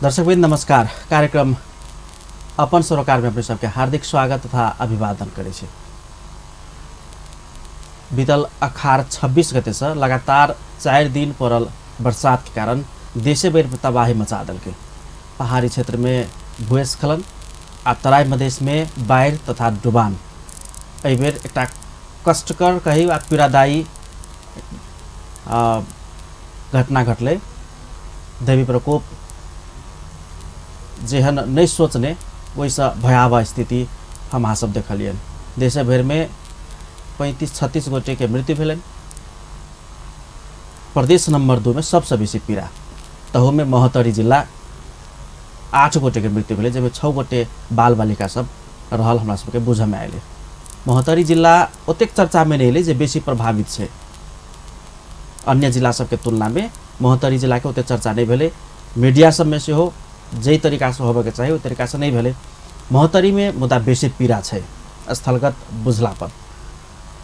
दर्शकवृन्द नमस्कार। कार्यक्रम अपन सरोकार में अपने सबके हार्दिक स्वागत तथा अभिवादन करै छी। बीतल अखार 26 गते से लगातार 4 दिन पड़ल बरसात के कारण देशे भरि तबाही मचा देलकै। पहाड़ी क्षेत्र में भूस्खलन आ तराई मधेश में बाढ़ि तथा डुबान एहिबेर एकटा कष्टकर कही आ पीड़ादायी घटना घटलै। दैवी प्रकोप जेहन नहीं सोचने ओहिसँ भयावह स्थिति हम अहाँ सब देखलियनि। देशे भरिमे 35-36 गोटेके मृत्यु भेलनि। प्रदेश नंबर 2 में सबसँ बेसी पीड़ा, तहूमे महोत्तरी जिला 8 गोटेके मृत्यु भेलै, जाहिमे 6 गोटे बाल बालिका सब रहल हमरा सबके बुझऽमे आयलै। महोत्तरी जिला ओतेक चर्चामे नहि एलै जे बेसी प्रभावित छै। अन्य जिला सबके तुलनामे महोत्तरी जिलाके ओतेक चर्चा नहि भेलै। मीडिया सबमे सेहो जाहि तरीकासँ होबऽके चाही ओहि तरीकासँ नहि भेलै। महोत्तरीमे मुदा बेसी पीड़ा छै स्थलगत बुझला पर।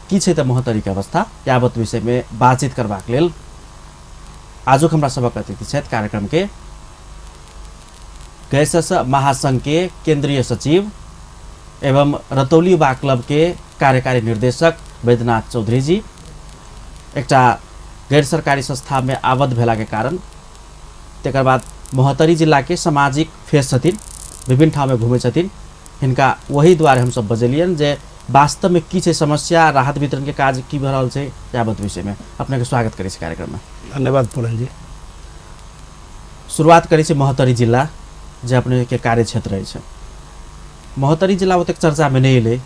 की छै तऽ महोत्तरीके अवस्था, यावत विषयमे बातचीत करबाक लेल आजुक हमरा सबक अतिथि छथि कार्यक्रमके गैसस महासंघके केंद्रीय सचिव एवं रतौली युवा क्लब के कार्यकारी निर्देशक वैद्यनाथ चौधरी जी। एकटा गैर सरकारी संस्था में आबद्ध भेलाके कारण तकर बाद महोत्तरी जिलाके सामाजिक फेस छथिन, विभिन्न ठाममे घुमै छथिन। हिनका वही दुआरे हमसब बजेलियनि जे वास्तवमे की छै समस्या, राहत वितरणके काज की भऽ रहल छै, यावत विषयमे अपनेके स्वागत करै छी कार्यक्रममे। धन्यवाद पूरन जी। शुरुआत करै छी महोत्तरी जिला जे अपनेके कार्य क्षेत्र अछि। महोत्तरी जिला ओतेक चर्चामे नहि एलै,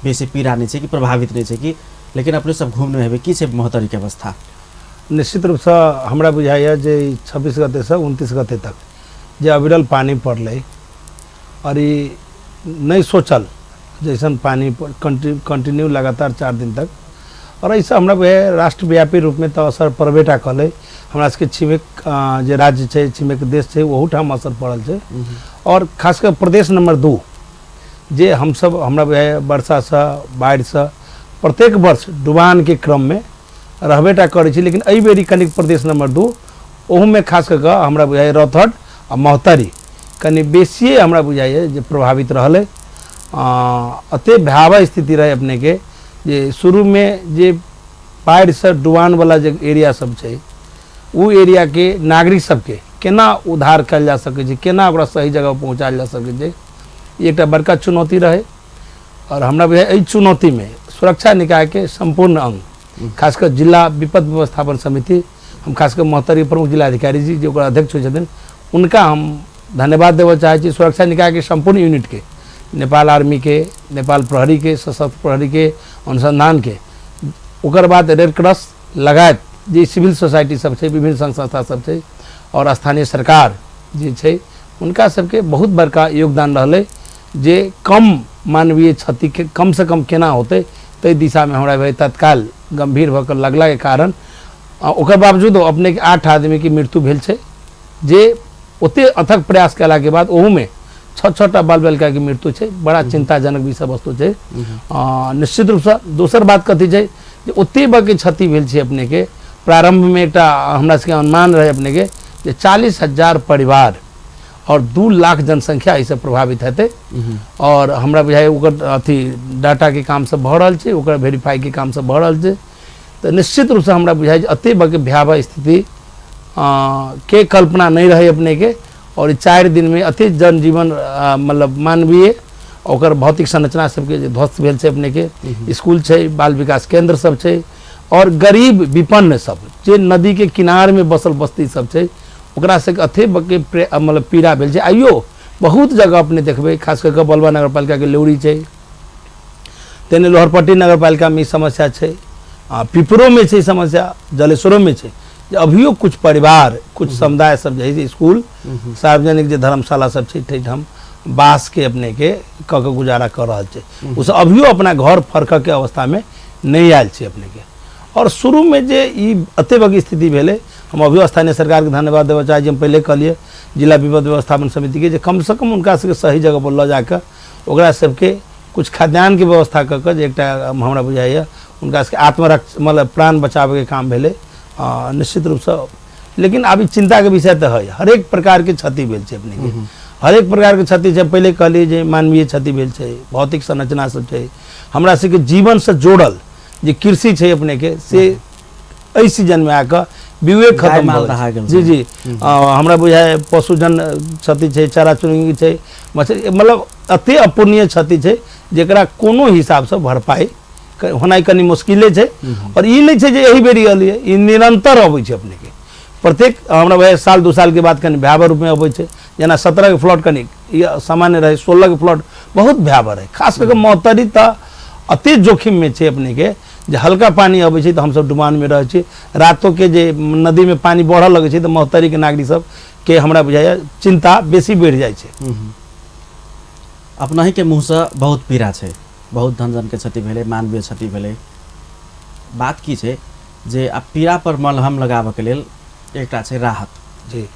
बेसी पीड़ा नहि छै कि प्रभावित नहि छै कि, लेकिन अपने सब घुमने हेबै, की छै महोत्तरीके अवस्था? निश्चित रूपसँ हमरा बुझाइए जे 26 गतेसँ 29 गते तक जे अविरल पानि पड़लै और ई नहि सोचल जैसन पानि कंटिन्यू लगातार 4 दिन तक, और एहिसँ हमरा बुझाइए राष्ट्रव्यापी रूपमे तऽ असर पड़बे टा कलै। हमरा सबके छिमेक जे राज्य छै, छिमेक देश छै, ओहूठाम असर पड़ल छै। और खास कऽ प्रदेश नंबर 2 जे हमसब हमरा बुझाइए वर्षासँ बाढ़िसँ प्रत्येक वर्ष डुबानके क्रममे रहबे टा करै छी, लेकिन एहि बेरी कनिक प्रदेश नंबर 2 ओहूमे खास कऽ कऽ हमरा बुझाइए रौतहट आ महोत्तरी कनि बेसिए हमरा बुझाइए जे प्रभावित रहलै। एतेक भयावह स्थिति रहै अपनेके जे शुरूमे जे बाढ़िसँ डुबानवला जे एरिया सब छै ओ एरियाके नागरिक सबके केना उद्धार कयल जा सकै छै, केना ओकरा सही जगह पहुँचायल जा सकै छै, ई एकटा बड़का चुनौती रहै। और हमरा बुझाइए एहि चुनौतीमे सुरक्षा निकायके सम्पूर्ण अंग, खास कऽ जिला विपद व्यवस्थापन समिति, हम खास कऽ महोत्तरी प्रमुख जिलाधिकारी जी जे ओकर अध्यक्ष होइ छथिन उनका हम धन्यवाद देबऽ चाहै छी। सुरक्षा निकायके सम्पूर्ण यूनिटके, नेपाल आर्मीके, नेपाल प्रहरीके, सशस्त्र प्रहरीके, अनुसन्धानके, ओकर बाद रेड क्रॉस लगायत जे सिविल सोसाइटी सब छै, विभिन्न संघ संस्था सब छै और स्थानीय सरकार जे छै उनका सबके बहुत बड़का योगदान रहलै जे कम मानवीय क्षतिके कमसँ कम केना होतै ताहि दिशामे हमरा भाई तत्काल गम्भीर भऽ कऽ लगलाके कारण ओकर बावजूदो अपनेके 8 आदमीके मृत्यु भेल छै, जे ओते अथक प्रयास कयलाके बाद ओहूमे 6-6 टा बाल बालिकाके मृत्यु छै। बड़ा चिंताजनक विषय वस्तु छै। निश्चित रूपसँ दोसर बात कथी छै जे ओते बड़के क्षति भेल छै अपनेके। प्रारंभमे एकटा हमरा सबके अनुमान रहै अपनेके जे 40,000 परिवार और 2 लाख जनसंख्या एहिसँ प्रभावित हेतै। और हमरा बुझाइए ओकर अथी डाटाके काम सब भऽ रहल छै, ओकर वेरीफाइके काम सब भऽ रहल छै। तऽ निश्चित रूपसँ हमरा बुझाइ जे एतेक बड़के भयावह स्थिति के कल्पना नहि रहै अपनेके। और 4 दिनमे अति जनजीवन मतलब मानवीय ओकर भौतिक संरचना सबके जे ध्वस्त भेल छै अपनेके, स्कूल छै, बाल विकास केंद्र सब छै और गरीब विपन्न सब जे नदीके किनारमे बसल बस्ती सब छै ओकरा सबके अते बड़के मतलब पीड़ा भेल छै। आइयो बहुत जगह अपने देखबै, खास कऽ कऽ बलुआ नगरपालिकाके लेउरी छै, तेने लोहरपट्टी नगरपालिकामे ई समस्या छै, आ पिपरोमे छै समस्या, जलेश्वरोमे छै जे अभियो कुछ परिवार कुछ समुदाय सब जे है स्कूल सार्वजनिक जे धर्मशाला सब छै ताहिठाम बाँसके अपनेके कऽ कऽ गुजारा कऽ रहल छै। ओसब अभियो अपना घर फरकऽके अवस्थामे नहि आयल छै अपनेके। और शुरूमे जे ई एतेक बड़की स्थिति भेलै, हम अभियो स्थानीय सरकारके धन्यवाद देबऽ चाहै छी। हम पहिले कहलियै जिला विपद व्यवस्थापन समितिके जे कमसँ कम हुनका सबके सही जगहपर लऽ जाकऽ ओकरा सबके कुछ खाद्यान्नके व्यवस्था कऽ कऽ जे एकटा हमरा बुझाइए हुनका सबके आत्मरक्षा मतलब प्राण बचाबैके काम भेलै। निश्चित रूपसँ लेकिन आब ई चिंताके विषय तऽ है। हरेक प्रकारके क्षति भेल छै अपनेके, हरेक प्रकारके क्षति छै। पहिले कहलियै जे मानवीय क्षति भेल छै, भौतिक संरचना सब छै, हमरा सबके जीवनसँ जोड़ल जे कृषि छै अपनेके से एहि सीजनमे आके विवेक गाय खत्म माल भऽ दहा गेल गेल छै। जी छै। जी, हमरा बुझाय पशुजन क्षति छै, चारा चुनगी छै, मछली, मतलब अते अपूर्णीय क्षति छै जेकरा कोनो हिसाबसँ भरपाई होनाइ कनि मुश्किले छै। और ई नहि छै जे एहि बेर एलियै, ई निरंतर अबै छै अपनेके। प्रत्येक हमरा बुझाय साल 2 सालके बाद कनि भयावह रूपमे अबै छै। जेना 17 के फ्लड कनि ई सामान्य रहै, 16 के फ्लड बहुत भयावह रहै। खास कऽ महोत्तरी तऽ अति जोखिममे छै अपनेके, जे हल्का पानि अबै छै तऽ हमसब डुबानमे रहै छी। रातोके जे नदीमे पानि बढ़ऽ लगै छै तऽ महोत्तरीके नागरिक सबके हमरा बुझाइए चिन्ता बेसी बढ़ि जाइ छै। अपनहिके मुँहसँ बहुत पीड़ा छै, बहुत धन जनके क्षति भेलै, मानवीय क्षति भेलै। बात की छै जे आब पीड़ा पर मलहम लगाबऽके लेल एकटा छै राहत। जी,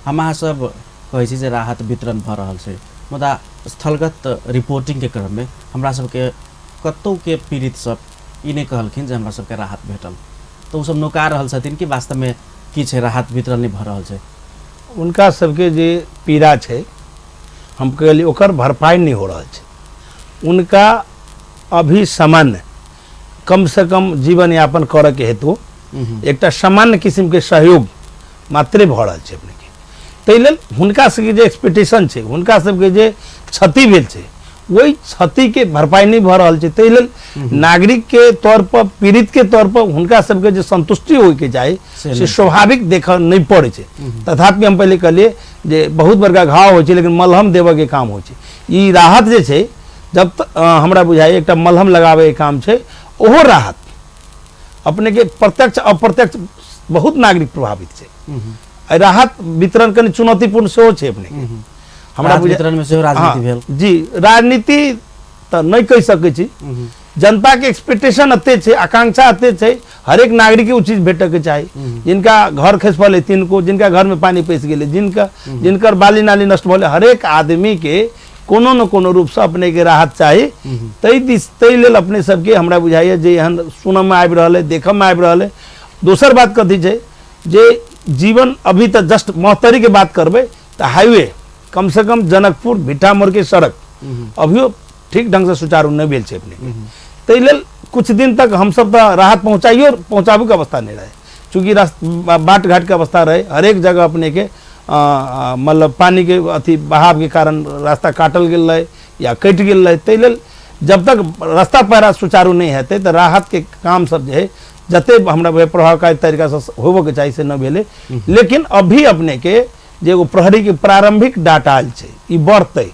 हम अहाँ सब कहै छी जे राहत वितरण भऽ रहल छै, मुदा स्थलगत रिपोर्टिंगके क्रममे हमरा सबके कतौके पीड़ित सब ई नहि कहलखिन जे हमरा सबके राहत भेटल, तऽ ओसब नुका रहल छथिन कि वास्तवमे की छै, राहत वितरण नहि भऽ रहल छै। हुनका सबके जे पीड़ा छै हम कहलियै ओकर भरपाई नहि हो रहल छै। उनका अभी सामान्य कम से कम जीवन यापन करऽके हेतु एकटा सामान्य किसिमके सहयोग मात्रे भऽ रहल छै अपनेके। ताहि लेल हुनका सबके जे एक्सपेक्टेशन छै, हुनका सबके जे क्षति भेल छै, ओहि क्षतिके भरपाई नहि भऽ रहल छै। ताहि लेल नागरिकके तौर पर, पीड़ितके तौर पर हुनका सबके जे संतुष्टि होइके चाही से स्वाभाविक देखऽ नहि पड़ै छै। तथापि हम पहिले कहलियै जे बहुत बड़का घाव होइ छै लेकिन मलहम देबऽके काम होइ छै। ई राहत जे छै जब हमरा बुझाइए एकटा मलहम लगाबैके काम छै, ओहो राहत अपनेके प्रत्यक्ष अप्रत्यक्ष बहुत नागरिक प्रभावित छै। एहि राहत वितरण कनि चुनौतीपूर्ण सेहो छै अपनेके। हमरा वितरण में सेहो राजनीति भेल। जी, राजनीति तऽ नहि कहि सकै छी। जनता के एक्सपेक्टेशन एते छै, आकांक्षा एते छै, हरेक नागरिक के ओ चीज भेटऽके चाही। जिनका घर खसि पड़लै तिनको, जिनका घर में पानि पैसि गेलै, जिनका जिनकर बाली नाली नष्ट भऽ गेलै, हरेक आदमी के कोनो न कोनो रूपसँ अपनेके राहत चाही। ताहि दिस ताहि लेल अपने सबके हमरा बुझाइए जे एहन सुनऽमे आबि रहल है, देखऽमे आबि रहल है। दोसर बात कथी छै जे जीवन अभी तऽ जस्ट महोत्तरीके बात करबै तऽ हाईवे कम से कम जनकपुर भिट्ठामोड़के सड़क अभियो ठीक ढंगसँ सुचारू नहि भेल छै अपने। ताहि लेल कुछ दिन तक हमसब तऽ राहत पहुँचाबैके अवस्था नहि रहै, चूँकि बाट घाटके अवस्था रहै, हरेक जगह अपनेके मतलब पानिके अथी बहावके कारण रास्ता काटल गेल रहै या कटि गेल रहै। ताहि लेल जब तक रास्ता पैरा सुचारू नहि हेतै तऽ राहतके काम सब जे है जते हमरा प्रभावकारी तरीकासँ होबऽके चाही से नहि भेलै। लेकिन अभी अपनेके जे एगो प्रहरीके प्रारंभिक डाटा आयल छै ई बढ़तै,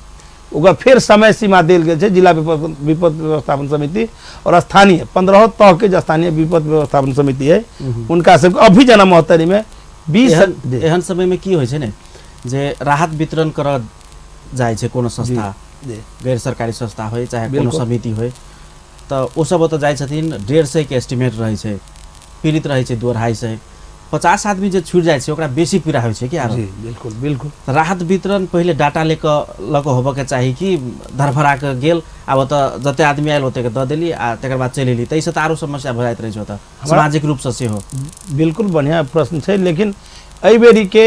ओकर फेर समय सीमा देल गेल छै जिला विपद व्यवस्थापन समिति और स्थानीय 15 तहके जे स्थानीय विपद व्यवस्थापन समिति है हुनका सबके अभी जेना महोत्तरीमे 20 एहन समयमे की होइ छै ने जे राहत वितरण करऽ जाइ छै कोनो संस्था, गैर सरकारी संस्था होइ चाहे कोनो समिति होइ, तऽ ओसब ओतऽ जाइ छथिन, 150 के एस्टिमेट रहै छै, पीड़ित रहै छै 200-250, 50 आदमी जे छुटि जाइ छै ओकरा बेसी पीड़ा होइ छै कि आरो। जी बिल्कुल बिल्कुल। राहत वितरण पहिले डाटा लऽ कऽ होबऽके चाही कि धरफड़ा कऽ गेल आब ओतऽ जते आदमी आयल ओतेक दऽ देली आ तकर बाद चलि एली, ताहिसँ तऽ आरो समस्या भऽ जाइत रहै छै ओतऽ सामाजिक रूपसँ सेहो। बिल्कुल बढ़िआँ प्रश्न छै, लेकिन एहि बेरीके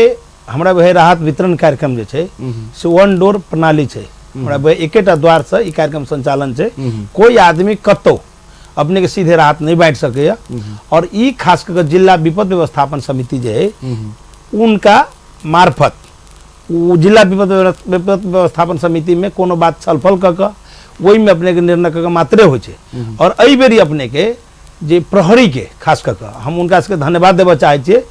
हमरा बुझाइए राहत वितरण कार्यक्रम जे छै से वन डोर प्रणाली छै। हमरा बुझाइए एकेटा द्वारसँ ई कार्यक्रम संचालन छै, कोइ आदमी कतौ अपने के सीधे राहत नहीं बांटि सकैए। और ई खास कऽ जिला विपद व्यवस्थापन समिति जे है उनका मार्फत ओ जिला विपद व्यवस्थापन समिति में कोनो बात छलफल कऽ कऽ ओहिमे अपने के निर्णय कऽ कऽ मात्रे होइ छै। और एहि बेरी अपने के जे प्रहरी के खास कऽ कऽ हम हुनका सबके धन्यवाद देबऽ चाहै छियै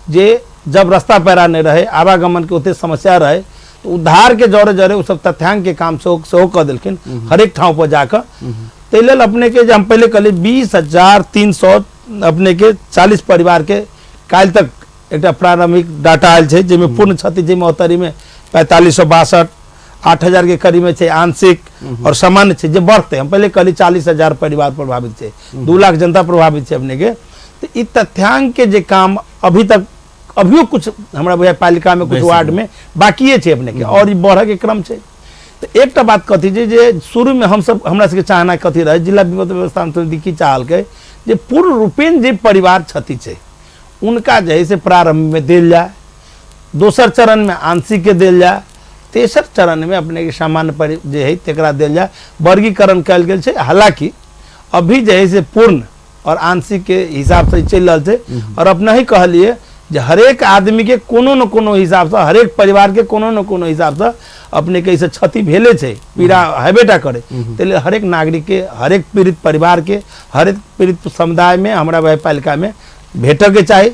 जे जब रास्ता पैरा नहि रहै, आवागमन के ओते समस्या रहै, तऽ उद्धार के जरे जरे ओ सब तथ्यांक के काम सेहो कऽ देलखिन हरेक ठाउँ पर जाकऽ। ताहि लेल अपने के जे हम पहिले कहलियै 20,300 अपने के 40 परिवार के काल्हि तक एकटा प्रारंभिक डाटा आयल छै, जाहिमे पूर्ण क्षति छै महोत्तरीमे 4562, 8,000 के करीब में छै आंशिक और सामान्य छै जे बढ़तै। हम पहिले कहली 40,000 परिवार प्रभावित छै, 2 लाख जनता प्रभावित छै अपने के। तऽ ई तथ्यांक के जे काम अभी तक अभियो कुछ हमरा बुझाइ पालिका में कुछ वार्ड में बाकिए छै अपने के और ई बढ़े के क्रम छै। तऽ एकटा बात कथी छै जे शुरू में हमसब हमरा सबके चाहना कथी रहे, जिला विपद व्यवस्थापन समिति की चाहलकै जे पूर्ण रूपेण जे परिवार क्षति छै उनका जे है से प्रारंभ में देल जाए, दोसर चरण में आंशिक के देल जाए, तेसर चरण में अपने के सामान्य पर जे है तकरा देल जाए। वर्गीकरण कयल गेल छै। हालांकि अभी जे है से पूर्ण और आंशिक के हिसाब से चलि रहल छै। और अपने ही कहलिए जे हरेक आदमी के कोनो न कोनो हिसाबसँ, हरेक परिवार के कोनो न कोनो हिसाबसँ अपने के एहिसँ क्षति भेले छै, पीड़ा हेबे टा करे। ताहि लेल हरेक नागरिक के, हरेक पीड़ित परिवार के, हरेक पीड़ित समुदाय में हमरा न्यायपालिका में भेटऽके चाही।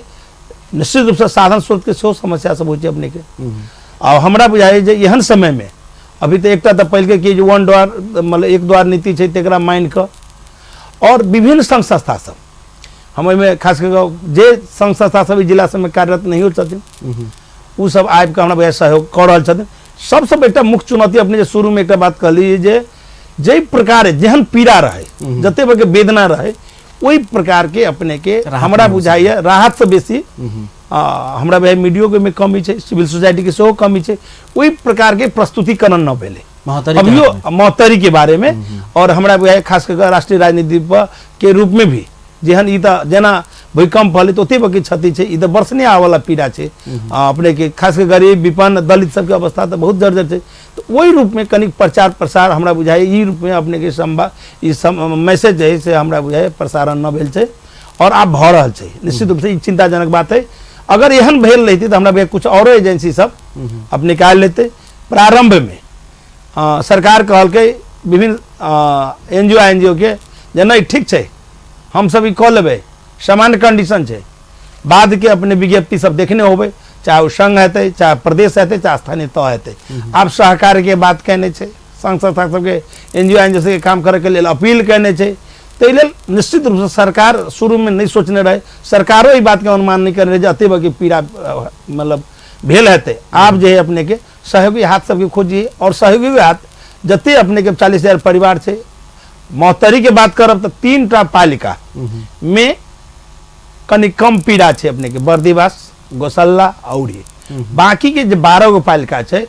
निश्चित रूपसँ साधन स्रोतके सेहो समस्या सब होइ छै अपने के। आ हमरा बुझाइए जे एहन समयमे अभी तऽ एकटा तऽ पहिलके की जे वन द्वार मतलब एक द्वार नीति छै तकरा मानि कऽ और विभिन्न संघ संस्था सब, हम ओहिमे खास कऽ कऽ जे संघ संस्था सब जिला सबमे कार्यरत नहियो छथिन ओ सब आबि कऽ हमरा बुझाइए सहयोग कऽ रहल छथिन। सबसँ एकटा मुख्य चुनौती अपने जे शुरूमे एकटा बात कहलियै जे जाहि प्रकारे जेहन पीड़ा रहै, जते बड़के वेदना रहै, ओहि प्रकारके अपने के हमरा बुझाइए राहतसँ बेसी हमरा बुझाइए मीडियोके मे कमी छै, सिविल सोसाइटीके सेहो कमी छै, ओहि प्रकारके प्रस्तुतिकरण न भेलै अभियो महोत्तरी के बारे में। और हमरा बुझाइए खास कऽ राष्ट्रीय राजनीति पर के रूप में भी जेहन ई तऽ जेना भूकंप भेलै तऽ ओते बड़की क्षति छै, ई तऽ बरसने आबऽवला पीड़ा छै। अपने के खास कऽ गरीब विपन्न दलित सबके अवस्था तऽ बहुत जर्जर छै। तऽ ओहि रूपमे कनिक प्रचार प्रसार हमरा बुझाइए ई रूपमे अपनेके ई मैसेज जे है से हमरा बुझाइए प्रसारण न भेल छै और आब भऽ रहल छै। निश्चित रूपसँ ई चिंताजनक बात है। अगर एहन भेल रहितै तऽ हमरा बुझाइए कुछ औरो एजेंसी सब अब निकालि लेतै। प्रारंभमे सरकार कहलकै विभिन्न N G O I N G O के जे नहि ठीक छै हमसब ई कऽ लेबै, सामान्य कंडीशन छै। बाद के अपने विज्ञप्ति सब देखने होबै, चाहे ओ संघ हेतै, चाहे प्रदेश हेतै, चाहे स्थानीय तह हेतै, आब सहकार्य के बात केने छै, संघ संस्था सबके N G O I N G O सबके काम करैके लेल अपील केने छै। ताहि लेल निश्चित रूपसँ सरकार शुरूमे नहि सोचने रहै, सरकारो ई बातके अनुमान नहि करने रहै जे एते बड़की पीड़ा मतलब भेल हेतै। आब जे है अपने के सहयोगी हाथ सबके खोजी और सहयोगी हाथ जते अपने के 40,000 परिवार छै, महोत्तरी के बात करब तऽ 3टा पालिका में कनि कम पीड़ा छै अपने के, बर्दिवास, गोसल्ला औरी बाकी के जे 12 गो पालिका छै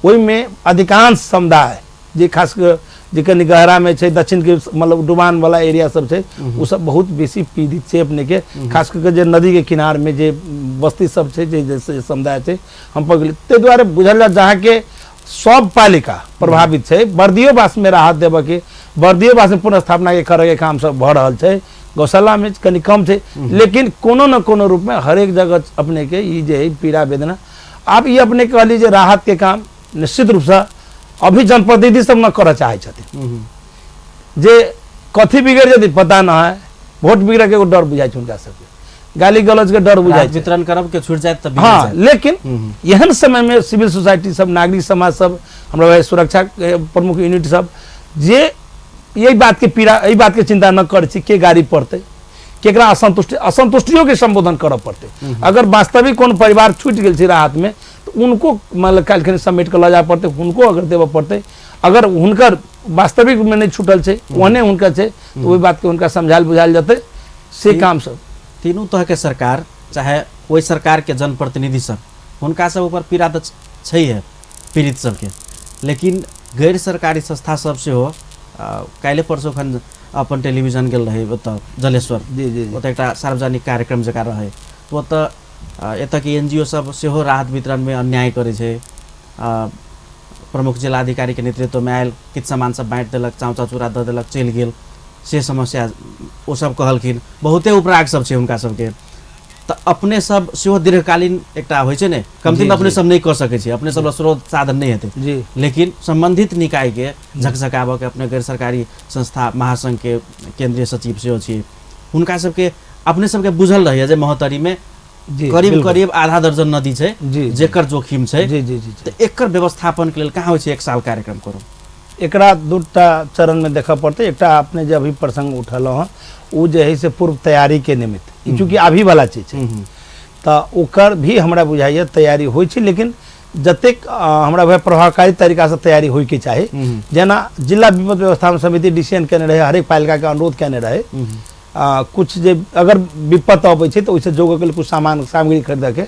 ओहिमे अधिकांश समुदाय जे खास कऽ जे कनि गहरा में छै, दक्षिण के मतलब डुबान वाला एरिया सब छै, ओ सब बहुत बेसी पीड़ित छै अपने के। खास कऽ जे नदी के किनार में जे बस्ती सब छै, जे जे समुदाय छै, हम पकड़ ताहि दुआरे बुझल जाय जहाँ के सब पालिका प्रभावित छै, बर्दियोवास में राहत देबऽ के, बर्दियोवास में पुनर्स्थापना के करे के काम सब भऽ रहल छै, गौशाला में कनि कम छै, लेकिन कोनो न कोनो रूप में हरेक जगह अपने के ई जे है पीड़ा वेदना। आब ई अपने कहली जे राहत के काम निश्चित रूपसँ अभी जनप्रतिनिधि सब न करऽ चाहै छथिन, जे कथी बिगड़ जेतै पता न है, वोट बिगड़े के एगो डर बुझाइ छै हुनका सबके, गाली गलौज के डर बुझाइ छै, वितरण करब के छूट जायत तऽ। हाँ, लेकिन एहन समय में सिविल सोसाइटी सब, नागरिक समाज सब, हमरा भाई सुरक्षा प्रमुख यूनिट सब जे यही बात के पीड़ा, एहि बात के चिंता न करै छी के गाड़ी पड़तै, केकरा असंतुष्टि, असंतुष्टियों के संबोधन करऽ पड़तै। अगर वास्तविक कोनो परिवार छूटि गेल छै राहत में तऽ उनको मतलब काल्हिखन समेट कऽ लऽ जाय पड़तै, हुनको अगर देबऽ पड़तै, अगर हुनकर वास्तविक में नहि छूटल छै ओहने हुनकर छै तऽ ओहि बात के हुनका समझायल बुझायल जेतै से काम सब। तीनू तरह के सरकार, चाहे ओहि सरकार के जनप्रतिनिधि सब, हुनका सब ऊपर पीड़ा तऽ छैहे पीड़ित सबके, लेकिन गैर सरकारी संस्था सब सेहो काल्हि परसों खन अपन टेलीविजन गेल रही ओतऽ जलेश्वर, जी जी ओतऽ एकटा सार्वजनिक कार्यक्रम जकाँ रहै, तऽ ओतऽ एतऽके एन जी ओ सब सेहो राहत वितरणमे अन्याय करै छै। प्रमुख जिलाधिकारीके नेतृत्वमे आयल, किछु सामान सब बाँटि देलक, चाउ चाउ चूड़ा दऽ देलक, चलि गेल, से समस्या ओ सब कहलखिन। बहुते उपराग सब छै हुनका सबके। तऽ अपने सब सेहो दीर्घकालीन एकटा होइ छै ने, कमती अपने सब नहि कऽ सकै छी, अपने सब स्रोत साधन नहि हेतै, लेकिन सम्बन्धित निकायके झकझकाबऽके अपने गैर सरकारी संस्था महासङ्घके केन्द्रीय सचिव सेहो छी, हुनका सबके अपने सबके बुझल रहैए जे महोत्तरीमे करीब करीब आधा दर्जन नदी छै जेकर जोखिम छै, जी जी जी तऽ एकर व्यवस्थापनके लेल कहाँ होइ छै एक साल कार्यक्रम करू? एकरा दूटा चरणमे देखऽ पड़तै। एकटा अपने जे अभी प्रसंग उठल हँ ओ जे है से पूर्व तैयारीके निमित्त, चूँकि अभी वाला चीज छै तऽ ओकर भी हमरा बुझाइए तैयारी होइ छै, लेकिन जतेक हमरा बुझाइए प्रभावकारी तरीकासँ तैयारी होइके चाही। जेना जिला विपद व्यवस्थापन समिति डिसीजन केने रहै, हरेक पालिकाके अनुरोध केने रहै कुछ जे अगर विपत्ति अबै छै तऽ ओहिसँ जोगके लेल कुछ सामान सामग्री खरीदऽके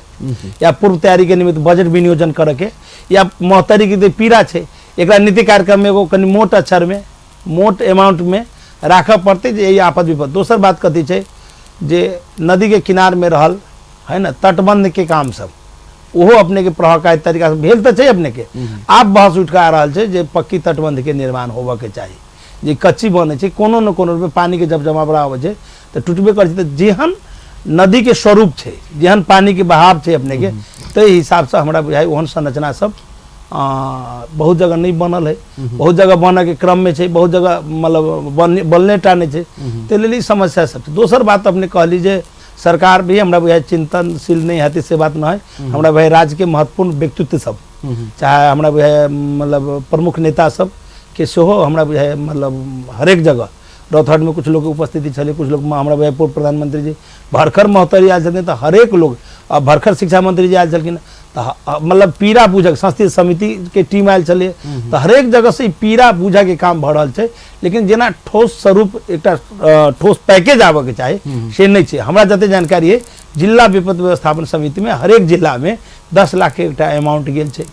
या पूर्व तैयारीके निमित्त बजट विनियोजन करऽके, या महोत्तरीके जे पीड़ा छै एकरा नीति कार्यक्रममे एगो कनि मोट अक्षरमे मोट अमाउंटमे राखऽ पड़तै जे ई आपद विपद। दोसर बात कथी छै जे नदीके किनारमे रहल है ने, तटबंध के काम सब ओहो अपने के प्रभावकारी तरीका से भेल तऽ छै अपने के। आब बहस उठि कऽ आ रहल छै जे पक्की तटबंध के निर्माण होबऽ के चाही, जे कच्ची बनै छै कोनो न कोनो रूपमे पानी के जब जमावड़ा अबै छै तऽ टूटबे करै छै। तऽ जेहन नदी के स्वरूप छै, जेहन पानी के बहाव छै अपने के, ताहि हिसाबसँ हमरा बुझाइ ओहन संरचना सब बहुत जगह नहि बनल है, बहुत जगह बनऽ के क्रम में छै, बहुत जगह मतलब बनले टा नहि छै, ताहि लेल ई समस्या सब छै। दोसर बात अपने कहली जे सरकार भी हमरा बुझाइ चिंतनशील नहीं हेतै, से बात नहीं। हमरा बुझाइ राज्य के महत्वपूर्ण व्यक्तित्व सब, चाहे हमरा बुझाइ मतलब प्रमुख नेता सब के सेहो हमरा बुझाइ मतलब हरेक जगह रौतहट में कुछ लोग के उपस्थिति छलै, कुछ लोग हमरा बुझाइ पूर्व प्रधानमंत्री जी भरखर महोत्तरी आयल छलखिन, तऽ हरेक लोग, आ भरखर शिक्षा मंत्री जी आयल छलखिन, तऽ मतलब पीड़ा बूझक संस्कृत समिति के टीम आयल छलै, तऽ हरेक जगह से ई पीड़ा बूझऽ के काम भऽ रहल छै। लेकिन जेना ठोस स्वरूप एकटा ठोस पैकेज आबऽ के चाही से नहि छै। हमरा जते जानकारी है जिला विपद व्यवस्थापन समिति में हरेक जिला में 10 लाख के एकटा अमाउंट गेल छै,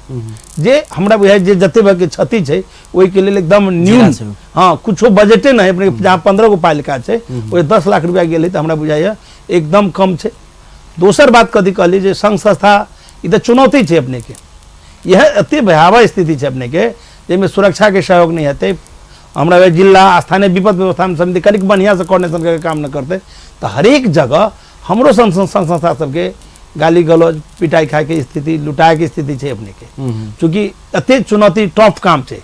जे हमरा बुझाइ जे जते के क्षति छै ओहिके लेल एकदम न्यून, हाँ कुछो बजटे नहि अपने जहाँ 15 गो पालिका छै ओहि 10 लाख रुपया गेलै, तऽ हमरा बुझाइए एकदम कम छै। दोसर बात कथी कहली जे संघ संस्था ई तऽ चुनौती छै अपने के, इएह एते भयावह स्थिति छै अपने के जाहिमे सुरक्षा के सहयोग नहि हेतै। हमरा जिला स्थानीय विपद व्यवस्थापन समिति कनिक बढ़िआँ से कोऑर्डिनेशन करके काम नहि करतै तऽ हरेक जगह हमरो संघ संस्था सबके गाली गलौज पिटाई खायके स्थिति, लुटायके स्थिति छै अपने के। चूँकि एते चुनौती टफ काम छै,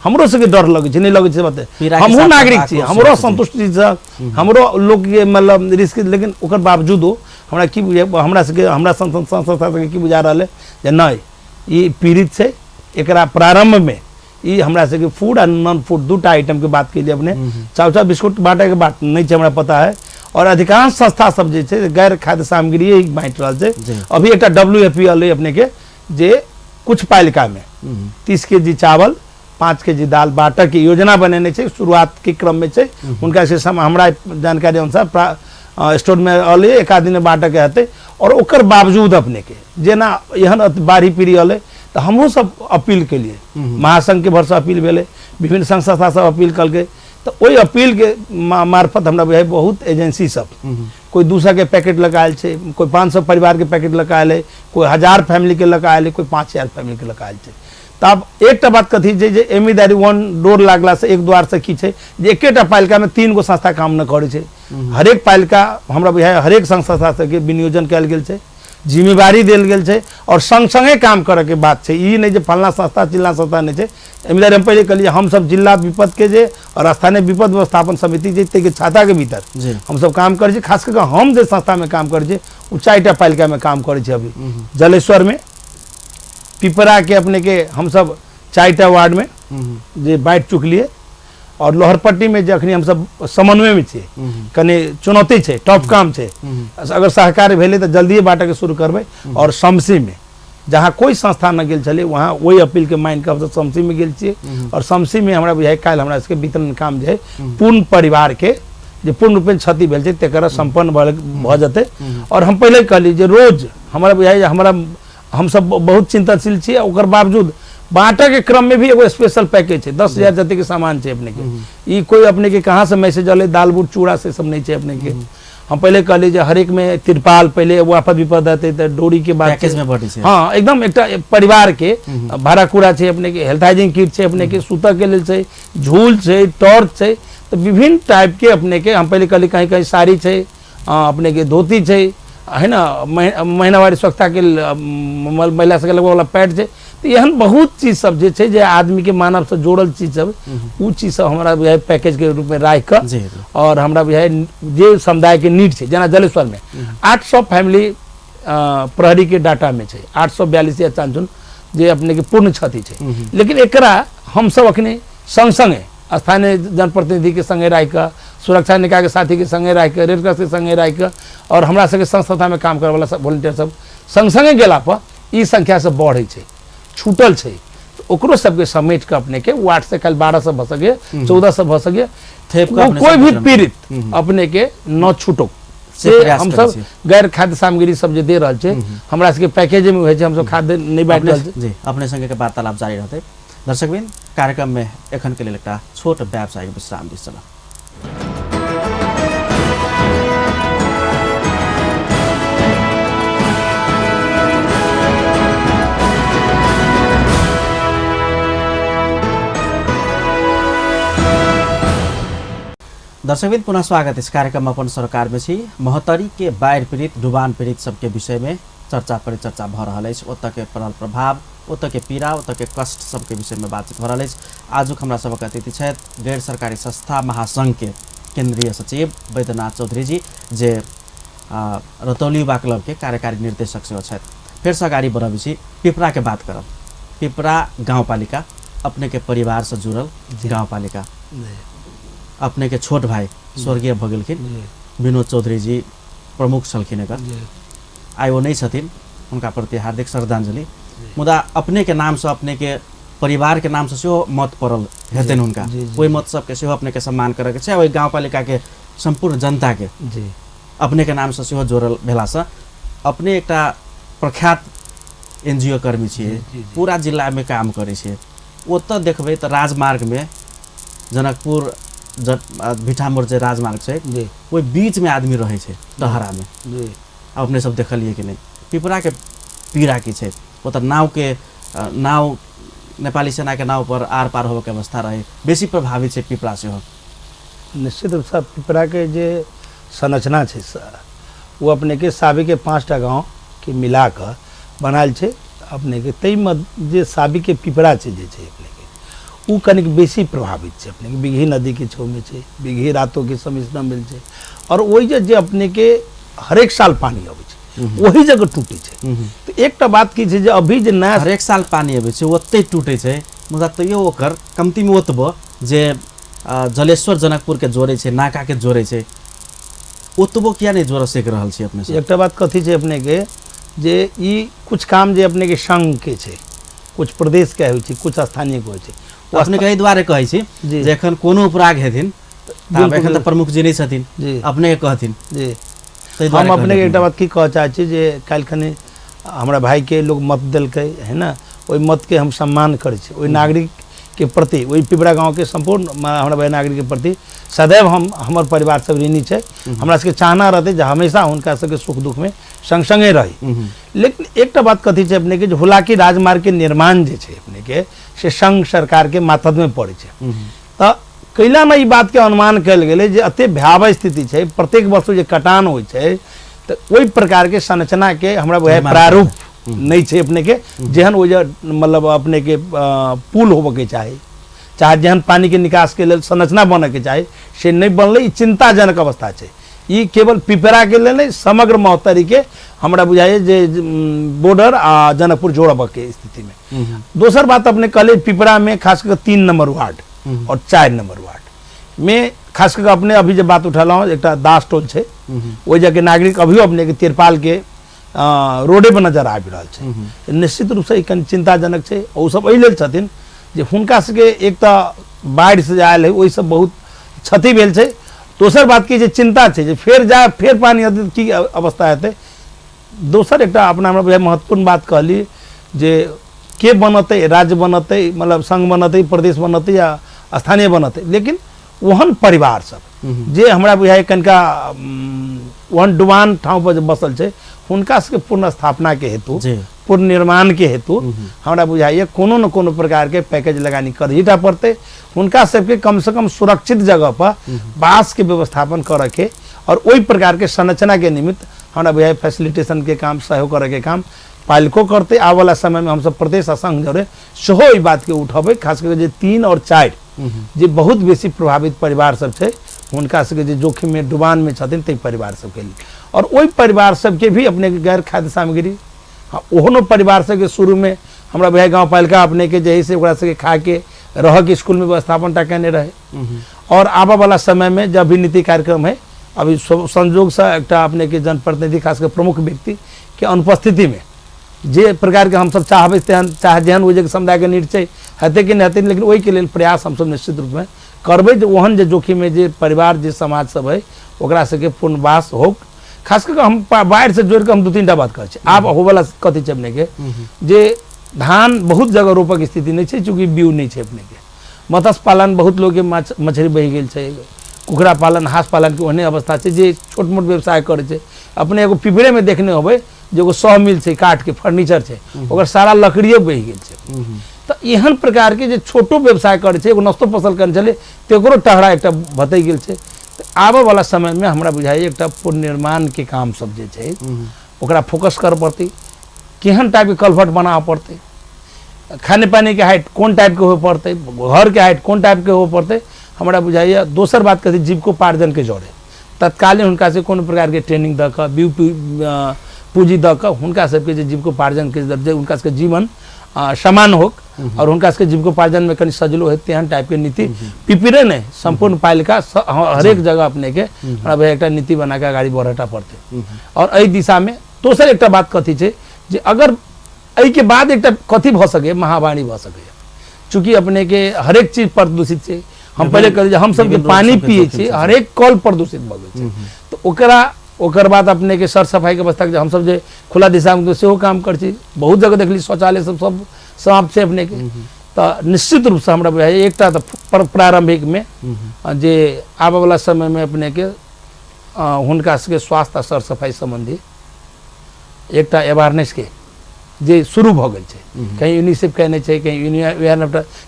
हमरो सबके डर लगै छै, नहि लगै छै बात, हमहूँ नागरिक छी, हमरो संतुष्टि छै, हमरो लोकके मतलब रिस्क, लेकिन ओकर बावजूदो हमरा की बुझा, हमरा सबके हमरा संस्था सबके की बुझा रहल है जे नहि ई पीड़ित छै, एकरा प्रारंभमे ई हमरा सबके फूड आ नॉन फूड दूटा आइटम के बात केलिए अपने, चाउ चाउ बिस्कुट बांटे के बात नहीं छै हमरा पता है। और अधिकांश संस्था सब जे छै गैर खाद्य सामग्री ही बांटि रहल छै। अभी एकटा WFP अलै अपने के जे कुछ पालिका में 30 के जी चावल 5 के जी दाल बांटऽ के योजना बनेने छै, शुरुआत के क्रम में छै। हुनका से हमरा जानकारी अनुसार स्टोर में अलै एक आध दिन बांटऽ के हेतै। और ओकर बावजूद अपने के जेना एहन बाढ़ि पीड़ी अलै तऽ हमहूँ सब अपील केलिए, महासंघ के भरसँ अपील भेलै, विभिन्न संघ संस्था सब अपील कलकै, तऽ ओहि अपील के मार्फत हमरा बुझाइ बहुत एजेंसी सब कोई 200 के पैकेट लऽ कऽ आयल छै, कोई 500 परिवार के पैकेट लऽ कऽ आयल है, कोई 1000 फैमिली के लऽ कऽ आयल है, कोई 5000 फैमिली के लऽ कऽ आयल छै। तऽ आब एकटा बात कथी छै जे एमीदारी वन डोर लागलासँ एक द्वारसँ की छै जे एकेटा पालिकामे 3 गो संस्था काम नहि करै छै। हरेक पालिका हमरा बुझाइ हरेक संघ संस्था सबके विनियोजन कयल गेल छै, जिम्मेवारी देल गेल छै और संग संगे काम करऽ के बात छै। ई नहि जे फलना संस्था चिलना संस्था नहि छै। एमीदारी हम पहिले कहलियै हमसब जिला विपद के जे और स्थानीय विपद व्यवस्थापन समिति जे ताहिके छाता के भीतर हमसब काम करै छी। खास कऽ हम जे संस्था में काम करै छी ओ 4टा पालिका में काम करै छी। अभी जलेश्वर में पिपरा के अपने के हमसब 4टा वार्ड में जे बांटि चुकलियै और लोहरपट्टी में जखनी हमसब समन्वय में छियै, कनि चुनौती छै, टफ काम छै, अगर सहकार्य भेलै तऽ जल्दिए बांटऽके शुरू करबै। और शमसी में जहाँ कोई संस्था न गेल छलै वहाँ ओहि अपील के मानि कऽ हमसब शमसी में गेल छियै। और शमसी में हमरा बुझाइ काल्हि हमरा सबके वितरण काम जे पूर्ण परिवार के जे पूर्ण रूपेण क्षति भेल छै तकर सम्पन्न भऽ जेतै। और हम पहिले कहली जे रोज हमरा बुझाइ हमरा हमसब बहुत चिंतनशील छी। ओकर बावजूद बांटऽ के क्रम में भी एगो स्पेशल पैकेज छै, 10,000 जते के सामान छै अपने के। ई कोई अपने के कहाँ से मैसेज अलै, दाल बूट चूड़ा से सब नहीं छै अपने के। हम पहले कहली जे हरेक में तिरपाल पहले एगो आफत विपद हेतै तऽ डोरी के बात पैकेज में बटै छै। हाँ एकदम एकटा परिवार के भाड़ा कूड़ा छै अपने के, हेल्थ हाइजीन किट छै अपने के, सुतऽ के लेल छै, झूल छै, टॉर्च छै, तऽ विभिन्न टाइप के अपने के। हम पहले कहली कहीं कहीं साड़ी छै, अपने के धोती छै, है ना, महीनावारी स्वच्छता के महिला सबके लगबऽ वाला पैड छै। तऽ एहन बहुत चीज सब जे छै जे आदमी के मानव से जोड़ल चीज सब, उ चीज सब हमरा बुझाइ पैकेज के रूप में राखि कऽ और हमरा बुझाइ जे समुदाय के नीड छै, जेना जलेश्वर में 800 फैमिली प्रहरी के डाटा में छै, 842 या चांचुन जे अपने के पूर्ण क्षति छै। लेकिन एकरा हमसब अखनी संग संगे स्थानीय जनप्रतिनिधि के संगे राखि कऽ, सुरक्षा निकाय के साथी के संगे राखि कऽ, रेड क्रॉस के संगे राखि कऽ और हमरा सबके संघ संस्था में काम करऽ वाला सब वॉलंटियर सब संग संगे गेला पर ई संख्या सब बढ़ै छै, छूटल छै, तऽ ओकरो सबके समेट कऽ अपने के वार्ड से काल्हि 1200 भऽ सकैए, 1400 भऽ सकैए, कोई भी पीड़ित अपने के न छूटो से हमसब गैर खाद्य सामग्री सब जे दे रहल छै हमरा सबके पैकेज में होइ छै, हमसब खाद्य नहि बांटि रहल छी। जी अपने संगे के वार्तालाप जारी रहतै। दर्शकवृंद कार्यक्रम में एखन के लेल एकटा छोट व्यावसायिक विश्राम दिस चलब। दर्शकवृन्द, पुनः स्वागत इस कार्यक्रम अपन सरकार में छी। महोत्तरी के बाढ़ि पीड़ित, डुबान पीड़ित सबके विषय में चर्चा परिचर्चा भऽ रहल अछि। ओतऽ के पड़ल प्रभाव, ओतऽ के पीड़ा, ओतऽ के कष्ट सबके विषय में बातचीत भऽ रहल अछि। आजुक हमरा सबक अतिथि छथि गैर सरकारी संस्था महासंघ के केंद्रीय सचिव बैद्यनाथ चौधरी जी, जे रतौली युवा क्लब के कार्यकारी निर्देशक सेहो छथि। फेर से अगाडि बढ़बै छी, पिपरा के बात करब। पिपरा गाउँपालिका अपने के परिवार से जुड़ल गाउँपालिका, अपने के छोट भाई स्वर्गीय भऽ गेलखिन विनोद चौधरी जी प्रमुख छलखिन एकर, आइ ओ नहि छथिन, हुनका प्रति हार्दिक श्रद्धांजलि। मुदा अपने के नाम से, अपने के परिवार के नाम से सेहो मत पड़ल हेतनि हुनका, ओहि मत सबके सेहो अपने के सम्मान करऽ के छै। ओहि गाउँपालिका के सम्पूर्ण जनता के अपने के नाम से सेहो जोड़ल भेलासँ अपने एकटा प्रख्यात एनजीओ कर्मी छियै, पूरा जिलामे काम करै छियै। ओतऽ देखबै तऽ राजमार्गमे जनकपुर भिठामोड़ जे राजमार्ग छै ओहि बीचमे आदमी रहै छै टहरामे। अपने सब देखलियै कि नहि? पिपराके पीड़ा की छै? ओतऽ नावके नाव नेपाली सेनाके नाव पर आर पार होबऽके अवस्था रहै, बेसी प्रभावित छै पिपरा सेहो। निश्चित रूपसँ पिपराके जे संरचना छै ओ अपनेके साबीके 5टा गाँवके मिला कऽ बनायल छै अपनेके। ताहिमे जे साबीके पिपरा छै जे छै अपनेके ओ कनिक बेसी प्रभावित छै। अपनेके बिगही नदीके छौमे छै, बिगही रातोके समिश्रण भेल छै, आओर ओहि जे अपनेके हरेक साल पानि अबै छै ओही जगह टूटै छै। तऽ एकटा बात की छै जे अभी जे नया हरेक साल पानि अबै छै ओतहि टूटै छै, मुदा तैयो ओकर कमतीमे ओतबो जे जलेश्वर जनकपुरके जोड़ै छै, नाकाके जोड़ै छै, ओतबो किया नहि जोड़ सकि रहल छै अपने सब? एकटा बात कथी छै अपनेके जे ई कुछ काम जे अपनेके संघके छै, कुछ प्रदेशके होइ छै, कुछ स्थानीयके होइ छै। ओ अपनेके एहि दुआरे कहै छी जे एखन कोनो उपराग हेथिन, एखन तऽ प्रमुख जी नहि छथिन, अपने कहथिन जी। हम अपनेके एकटा बात की कहऽ चाहै छी जे काल्हि खनी हमरा भाइके लोग मत देलकै है ने, ओहि मतके हम सम्मान करै छी। ओहि नागरिकके प्रति, ओहि पिपरा गाँवके सम्पूर्ण हमरा भाइ नागरिकके प्रति सदैव हम हमर परिवार सब ऋणी छै। हमरा सबके चाहना रहतै जे हमेशा हुनका सबके सुख दुखमे संग संगे रही। लेकिन एकटा बात कथी छै अपनेके जे हुलाकी राजमार्गके निर्माण जे छै अपनेके से संघ सरकारके मातहतमे पड़ै छै। तऽ कैलामे ई बातके अनुमान कयल गेलै जे एते भयावह स्थिति छै, प्रत्येक वर्ष जे कटान होइ छै तऽ ओहि प्रकारके संरचनाके हमरा बुझाइ प्रारूप नहि छै अपनेके, जेहन ओहि जे मतलब अपनेके पुल होबऽके चाही, चाहे जेहन पानिके निकासके लेल संरचना बनऽके चाही से नहि बनलै। ई चिन्ताजनक अवस्था छै। ई केवल पिपराके लेल नहि, समग्र महोत्तरीके हमरा बुझाइए जे बॉर्डर आ जनकपुर जोड़बऽके स्थितिमे। दोसर बात अपने कहलियै पिपरामे खास कऽ 3 नंबर वार्ड और 4 नंबर वार्ड में खास कऽ अपने अभी जे बात उठेलहुँ, एकटा दास टोल छै, ओहि जगहके नागरिक अभियो अपनेके तिरपालके रोडे पर नजर आबि रहल छै। निश्चित रूपसँ ई कनि चिन्ताजनक छै। ओ सब एहि लेल छथिन जे हुनका सबके एक तऽ बाढ़िसँ जे आयल है ओहिसँ बहुत क्षति भेल छै, दोसर बात की जे चिन्ता छै जे फेर जा फेर पानि हेतै तऽ की अवस्था हेतै। दोसर एकटा अपना हमरा बुझाइ महत्वपूर्ण बात कहली जे के बनतै, राज्य बनतै, मतलब संघ बनतै, प्रदेश बनतै या स्थानीय बनतै, लेकिन ओहन परिवार सब जे हमरा बुझाइ कनिका ओहन डुबान ठाउँ पर जे बसल छै हुनका सबके पुनर्स्थापनाके हेतु, पुनर्निर्माणके हेतु हमरा बुझाइए कोनो न कोनो प्रकारके पैकेज लगानी करहीटा पड़तै। हुनका सबके कमसँ कम सुरक्षित जगह पर बासके व्यवस्थापन करऽके और ओहि प्रकारके संरचनाके निमित्त हमरा बुझाइए फैसिलिटेशनके काम, सहयोग करऽके काम पालिको करतै। आबऽवला समयमे हमसब प्रदेश आ संघ जरे सेहो एहि बातके उठेबै, खास कऽ जे 3 और 4 जे बहुत बेसी प्रभावित परिवार सब छै हुनका सबके जे जोखिममे डुबानमे छथिन ताहि परिवार सबके लेल, और ओहि परिवार सबके भी अपने गैर खाद्य सामग्री, हाँ ओहनो परिवार सबके शुरूमे हमरा बुझाइ गाँवपालिका अपनेके जे है से ओकरा सबके खाके रहऽके स्कूलमे व्यवस्थापन टा केने रहै। और आबऽवला समयमे जब भी नीति कार्यक्रम है, अभी संजोगसँ एकटा अपनेके जनप्रतिनिधि खास कऽ प्रमुख व्यक्तिके अनुपस्थितिमे जे प्रकारके हमसब चाहबै तेहन, चाहे जेहन ओहि जगह समुदायके नीड छै हेतै कि नहि हेतै, लेकिन ओहिके लेल प्रयास हमसब निश्चित रूपमे करबै जे ओहन जे जोखिममे जे परिवार जे समाज सब है ओकरा सबके पुनर्वास हो। खास कऽ हम बाढ़िसँ जोड़िकऽ हम 2-3 टा बात कहै छी। आब होबऽवला कथी छै अपनेके जे धान बहुत जगह रोपऽके स्थिति नहि छै, चूँकि बीउ नहि छै अपनेके। मत्स्य पालन बहुत लोकके मछली बहि गेल छै, कुकरा पालन हांस पालनके ओहने अवस्था छै। जे छोट मोट व्यवसाय करै छै, अपने एगो पिपरेमे देखने होबै जे एगो सौ मिल छै काठके फर्नीचर छै, ओकर सारा लकड़िए बहि गेल छै। तऽ एहन प्रकारके जे छोटो व्यवसाय करै छै, एगो नस्तो फसल करने छलै तकरो टहरा एकटा भतकि गेल छै। तऽ आबऽवला समयमे हमरा बुझाइए एकटा पुनर्निर्माणके काम सब जे छै ओकरा फोकस करऽ पड़तै। केहन टाइपके कलभट बनाबऽ पड़तै, खाने पानीके हाइट कोन टाइपके होय पड़तै, घरके हाइट कोन टाइपके होय पड़तै, हमरा बुझाइए। दोसर बात कथी, जीविकोपार्जनके जरे तत्कालीन हुनका से कोनो प्रकारके ट्रेनिंग दऽ कऽ पूँजी दऽ कऽ हुनका सबके जे जीविकोपार्जनके जे हुनका सबके जीवन समान होक और हुनका सबके जीविकोपार्जनमे कनि सजलो हेतै, तेहन टाइपके नीति पिपीरे नहि सम्पूर्ण पालिका हरेक जगह अपनेके हमरा बुझाइए एकटा नीति बना कऽ अगाडि बढ़ेटा पड़तै। और एहि दिशामे दोसर एकटा बात कथी छै जे अगर एहिके बाद एकटा कथी भऽ सकैए, महावाणी भऽ सकैए। चूँकि अपनेके हरेक चीज प्रदूषित छै, हम पहिले कहली जे हमसब जे पानी पियै छी हरेक कल प्रदूषित भऽ गेल छै, तऽ ओकरा ओकर बाद अपनेके सर सफाइके व्यवस्था जे हमसब जे खुला दिशामे सेहो काम करै छी, बहुत जगह देखली शौचालय सब सब समाप्त छै अपनेके। तऽ निश्चित रूपसँ हमरा बुझाइए एकटा तऽ प्रारम्भिकमे जे आबऽवला समयमे अपनेके हुनका सबके स्वास्थ्य आ सर सफाइ सम्बन्धी एकटा अवेयरनेसके जे शुरू भऽ गेल छै, कहीं यूनिसेफ केने छै, कहीं यूनियन,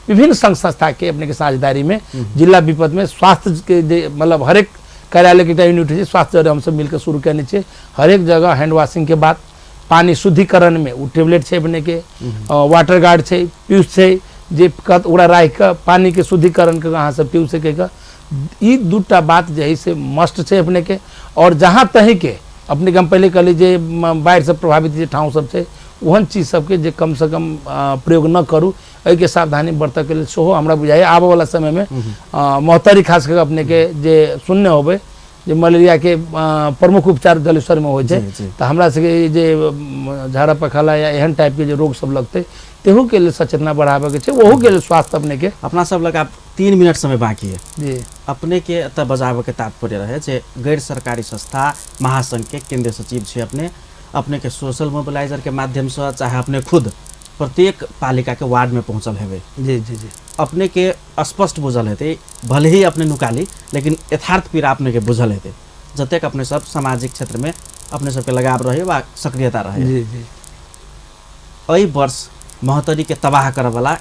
विभिन्न संघ संस्थाके अपनेके साझेदारीमे जिला विपदमे स्वास्थ्यके जे मतलब हरेक कार्यालयके एकटा यूनिट होइ छै स्वास्थ्य जरे हमसब मिलके शुरू केने छियै। हरेक जगह हैंड वाशिंगके बाद पानी शुद्धिकरणमे ओ टेबलेट छै अपनेके, वाटर गार्ड छै, पीयूष छै, जे ओकरा राखिकऽ पानीके शुद्धिकरण कऽ अहाँ सब पीब सकैके। ई दूटा बात जे है से मस्ट छै अपनेके। और जहाँ तहीँके अपनेके हम पहिले कहली जे बाढ़िसँ प्रभावित जे ठाउँ सब छै ओहन चीज सबके जे कमसँ कम प्रयोग न करू, एहिके सावधानी बरतऽके लेल सेहो हमरा बुझाइए आबऽवला समयमे महोत्तरी खास कऽ अपनेके जे सुनने होबै जे मलेरियाके प्रमुख उपचार जलेश्वरमे होइ छै, तऽ हमरा सबके जे झाड़ा पखाला या एहन टाइपके जे रोग सब लगतै तेहूके लेल सचेतना बढ़ाबऽके छै, ओहूके लेल स्वास्थ्य अपनेके। अपना सब लग आब 3 मिनट समय बाँकी है जी। अपने के एतऽ बजाबऽके तात्पर्य रहे जे गैर सरकारी संस्था महासंघके केंद्रीय सचिव छै अपने, अपने के सोशल मोबिलाइजर के माध्यमसँ चाहे अपने खुद प्रत्येक पालिका के वार्ड में पहुँचल हेबै। जी जी जी। अपने के स्पष्ट बुझल हेतै, भले ही अपने नुकाली लेकिन यथार्थ पीड़ा अपने के बुझल हेतै, जतेक अपने सब सामाजिक क्षेत्र में अपने सबके लगाव रहे वा सक्रियता रहे। जी जी। एहि वर्ष महोत्तरी के तबाह करऽवला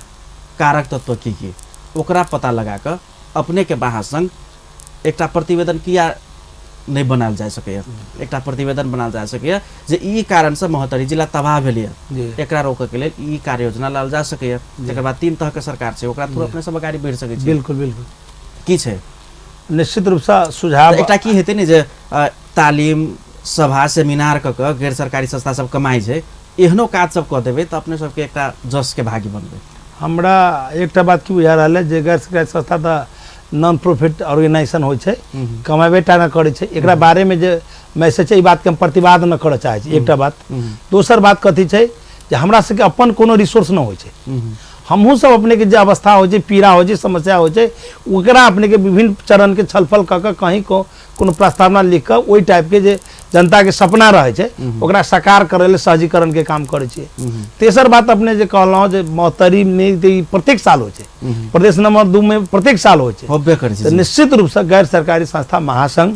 कारक तत्व की की ओकरा पता लगा कऽ अपने के महासंघ एकटा प्रतिवेदन किया नहि बनायल जा सकैए, एकटा प्रतिवेदन बनायल जा सकैए जे ई कारणसँ महोत्तरी जिला तबाह भेलैए, एकरा रोकऽके लेल ई कार्य योजना लायल जा सकैए। तकर बाद 3 तहके सरकार छै, ओकरा थ्रू अपने सब अगाडि बढ़ि सकै छी। बिल्कुल बिल्कुल। की छै निश्चित रूपसँ सुझाव एकटा की हेतै ने जे तालिम सभा सेमिनार कऽ कऽ गैर सरकारी संस्था सब कमाइ छै, एहनो काज सब कऽ देबै तऽ अपने सबके एकटा जसके भागी बनबै। हमरा एकटा बात की बुझा रहल है जे गैर सरकारी संस्था तऽ नॉन प्रॉफिट ऑर्गेनाइजेशन होइ छै, कमाबे टा नहि करै छै, एकरा बारेमे जे मैसेज छै ई बातके हम प्रतिवाद नहि करऽ चाहै छी, एकटा बात। दोसर बात कथी छै जे हमरा सबके अपन कोनो रिसोर्स नहि होइ छै, हमहूँ सब अपनेके जे अवस्था होइ छै, पीड़ा होइ छै, समस्या होइ छै, ओकरा अपनेके विभिन्न चरणके छलफल कऽ कऽ कहीं कोनो प्रस्तावना लिख कऽ ओहि टाइपके जे जनताके सपना रहै छै ओकरा साकार करै लेल सहजीकरणके काम करै छियै। तेसर बात अपने जे कहलहुँ जे महोत्तरीमे ई प्रत्येक साल होइ छै, प्रदेश नंबर 2 में प्रत्येक साल होइ छै, होबे करै छै। तऽ निश्चित रूपसँ गैर सरकारी संस्था महासंघ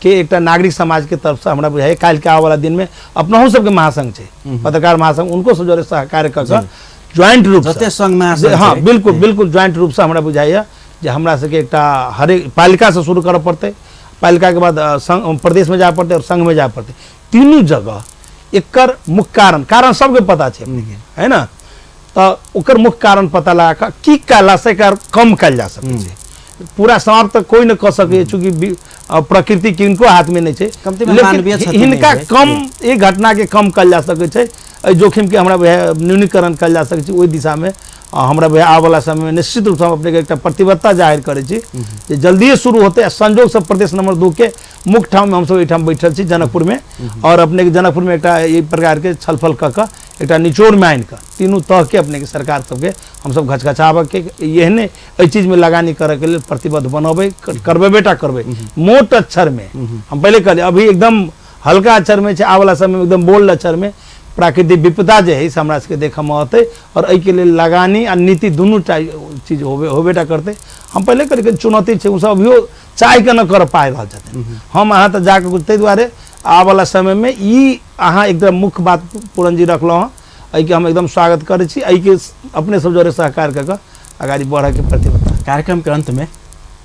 के एकटा नागरिक समाज के तरफसँ हमरा बुझाइए काल्हिके आबऽवला दिनमे अपनहु सबके महासंघ छै, पत्रकार महासंघ, उनको सब जरे सहकार्य कऽ कऽ ज्वाइंट रूप जते संघ महासंघ हाँ बिल्कुल बिल्कुल ज्वाइंट रूपसँ हमरा बुझाइए जे हमरा सबके एकटा हरेक पालिकासँ शुरू करऽ पड़तै, पालिकाके बाद संघ प्रदेशमे जाय पड़तै और संघमे जाय पड़तै, तीनू जगह एकर मुख्य कारण, कारण सबके पता छै अपनेके है ना, तऽ ओकर मुख्य कारण पता लगा कऽ की कयलासँ एकर कम कयल जा सकै छै। पूरा समाप्त तऽ कोइ नहि कऽ सकैए, चूँकि प्रकृति किनको हाथमे नहि छै, लेकिन हिनका कम ई घटनाके कम कयल जा सकै छै, एहि जोखिमके हमरा न्यूनीकरण कयल जा सकै छै। ओहि दिशामे हमरा आबऽवला समयमे निश्चित रूपसँ हम अपनेके एकटा प्रतिबद्धता जाहिर करै छी जे जल्दिए शुरू होतै। आ संजोगसँ प्रदेश नंबर 2 के मुख्य ठाममे हमसब एहिठाम बैठल छी जनकपुरमे, और अपनेके जनकपुरमे एकटा एहि प्रकारके छलफल कऽ कऽ एकटा निचोड़मे आनि कऽ तीनू तहके अपनेके सरकार सबके हमसब घचघचाबऽके एहने एहि चीजमे लगानी करऽके लेल प्रतिबद्ध बनबै, करबेबे टा करबै। मोट अक्षरमे हम पहिले कहलियै, अभी एकदम हल्का अक्षरमे छै, आबऽवला समयमे एकदम बोल्ड अक्षरमे प्राकृतिक विपदा जे है से हमरा सबके देखऽमे अतै और एहिके लेल लगानी आ नीति दुनू टा चीज होबे टा करतै। हम पहिले कहलियै चुनौती छै, ओसब अभियो चाहिके नहि कर पाबि रहल छथिन, हम अहाँ तऽ जाकऽ कुछ, ताहि दुआरे आबऽवला समयमे ई अहाँ एकदम मुख्य बात पूरन जी रखलहुँ हँ, एहिके हम एकदम स्वागत करै छी, एहिके अपने सब जरे सहकार कऽ कऽ अगाडि बढ़ऽके प्रतिबद्धता। कार्यक्रमके अन्तमे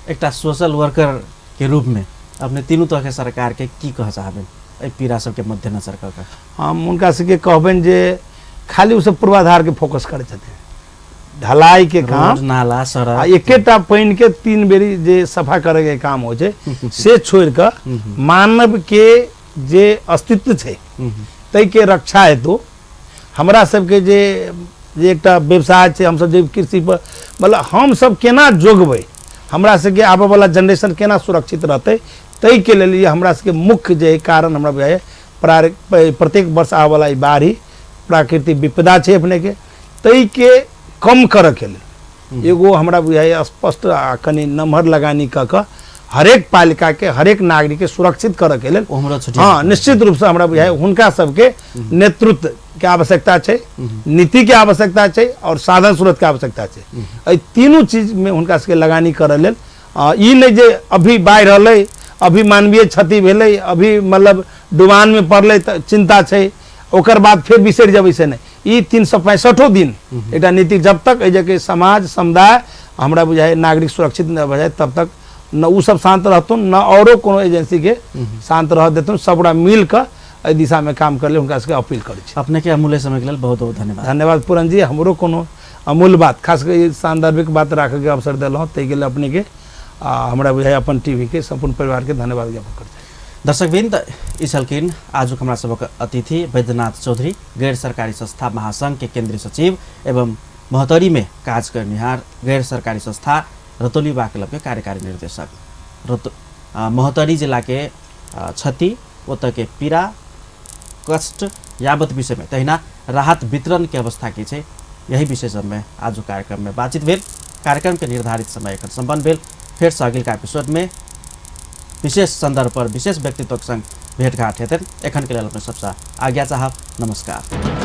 एकटा सोशल वर्करके के रूप में अपने तीनू तरह के सरकार के की कह चाहबे एहि पीड़ा सबके मद्देनजर कऽ के? हम हुनका सबके कहबनि जे खाली ओसब पूर्वाधार के फोकस करै छथिन, ढलाई के काम, रोड, नाला, आ सड़क, एकेटा पानि के 3 बेरी जे सफा करे के काम होइ छै से छोड़ि कऽ मानव के जे अस्तित्व छै ताहिके रक्षा हेतु हमरा सबके जे जे एकटा व्यवसाय छै, हमसब जे कृषि पर मतलब हमसब केना जोगबै, हमरा सबके आबऽवला जनरेशन केना सुरक्षित रहतै, ताहिके लेल ई हमरा सबके मुख्य जे कारण हमरा बुझाइए प्रत्येक वर्ष आबऽवला ई बाढ़ि प्राकृतिक विपदा छै अपनेके, ताहिके कम करऽके लेल एगो हमरा बुझाइए स्पष्ट आ कनि नमहर लगानी कऽ कऽ हरेक पालिकाके हरेक नागरिकके सुरक्षित करऽके लेल, हँ निश्चित रूपसँ हमरा बुझाइए हुनका सबके नेतृत्वके आवश्यकता छै, नीतिके आवश्यकता छै और साधन स्रोतके आवश्यकता छै। एहि तीनू चीजमे हुनका सबके लगानी करऽ लेल ई नहि जे अभी बाढ़ि रहलै, अभी मानवीय क्षति भेलै, अभी मतलब डुबानमे पड़लै तऽ चिन्ता छै, ओकर बाद फेर बिसरि जेबै, से नहि। ई 365 दिन एकटा नीति, जब तक एहि जगह समाज समुदाय हमरा बुझाइ नागरिक सुरक्षित नहि भऽ जाए तब तक न ओ सब शान्त रहथुन न औरो कोनो एजेंसीके शान्त रह देथुन। सब गोटा मिल कऽ एहि दिशामे काम करै लेल हुनका सबके अपील करै छी। अपने के अमूल्य समय के लेल बहुत बहुत धन्यवाद। धन्यवाद पूरन जी, हमरो कोनो अमूल्य बात खास कऽ ई सान्दर्भिक बात राखैके अवसर देलहुँ ताहिके लेल अपनेके आ हमरा बुझाइ अपन टीवी के सम्पूर्ण परिवारके धन्यवाद ज्ञापन करै छी। दर्शकवृन्द, ई छलखिन आजुक हमरा सबक अतिथि वैद्यनाथ चौधरी, गैर सरकारी संस्था महासंघ के केंद्रीय सचिव एवं महोत्तरी में काज करनिहार गैर सरकारी संस्था रतौली बा क्लब के कार्यकारी निर्देशक। महोत्तरी जिला के क्षति, ओतऽ के पीड़ा कष्ट यावत विषय में, तहिना राहत वितरण के अवस्था की छै, यही विषय सब में आजुक कार्यक्रम में बातचीत भेल। कार्यक्रम के निर्धारित समय एखन सम्पन्न भेल। फेर से अगिलका एपिसोड में विशेष संदर्भ पर विशेष व्यक्तित्वक संग भेंटघाट हेतनि। एखन के लेल अपने सबसँ आज्ञा चाहब। नमस्कार।